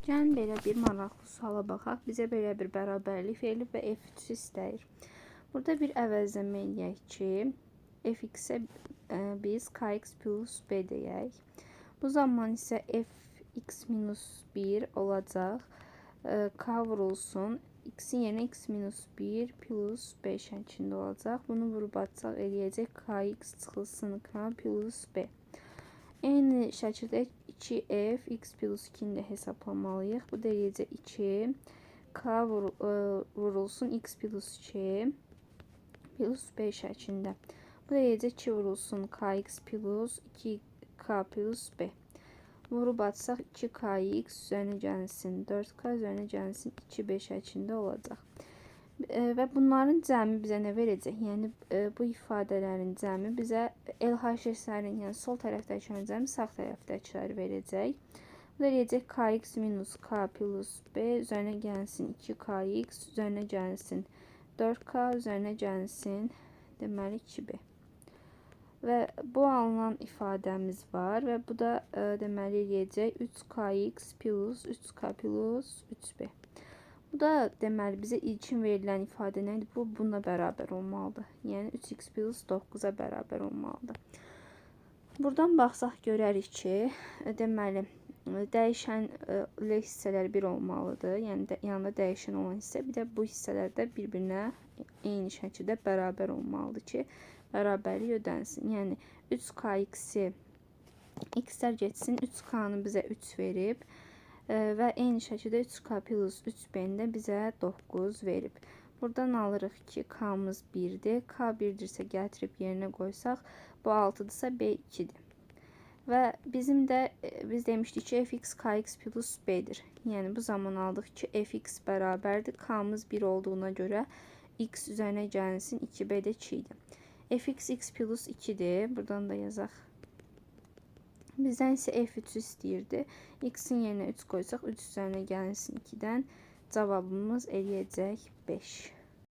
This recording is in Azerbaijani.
Gəlin belə bir maraqlı suala baxaq. Bizə belə bir bərabərlik verilib və f3 istəyir. Burada bir əvəzləmə eləyək ki, fx-ə biz kx plus b deyək. Bu zaman isə fx minus 1 olacaq. K vurulsun. X-in yerinə x minus 1 plus b şəklində olacaq. Bunu vurub atsaq eləyəcək kx çıxılsın k plus b. Eyni şəkildə 2f x plus 2-ni də hesaplamalıyıq. Bu da eləyəcək 2 k vurulsun x plus 2 plus b şəklində. Bu da eləyəcək 2 vurulsun kx plus 2k plus b. Vurub atsaq 2kx üzərinə gəlsin 4k üzərinə gəlsin 2b şəklində olacaq. Və bunların cəmi bizə nə verəcək? Yəni bu ifadələrin cəmi bizə LHS-lərin, yəni sol tərəfdəkilərin cəmi sağ tərəfdəkiləri verəcək. Bu da eləyəcək kx minus k plus b üzərinə gəlsin 2kx üzərinə gəlsin 4k üzərinə gəlsin deməli 2b. Və bu alınan ifadəmiz var və bu da deməli eləyəcək 3kx plus 3k plus 3b. Bu da deməli bizə ilkin verilən ifadə nə idi? Bu bununla bərabər olmalıdır. Yəni 3x plus 9-a bərabər olmalıdır. Buradan baxsaq görərik ki, deməli dəyişən L hissələri 1 olmalıdır. Yəni yanında dəyişən olan hissə, bir də bu hissələr də bir-birinə eyni şəkildə bərabər olmalıdır ki, bərabərlik ödənsin. Yəni 3kx-i x-lər getsin, 3k-nı bizə 3 verib və eyni şəkildə 3k plus 3b-ni də bizə 9 verib. Buradan alırıq ki, k-mız 1-dir. K 1-dirsə gətirib yerinə qoysaq, bu 6-dırsa b 2-dir. Və bizim də biz demişdik ki, fx kx plus b-dir. Yəni bu zaman aldıq ki, fx bərabərdir. K-mız 1 olduğuna görə x üzərinə gəlsin 2b də 2 idi. Fx x plus 2-dir. Buradan da yazaq. Bizdən isə f3 istəyirdi. X-in yerinə 3 qoysaq 3 üzərinə gəlsin 2-dən cavabımız eləyəcək 5.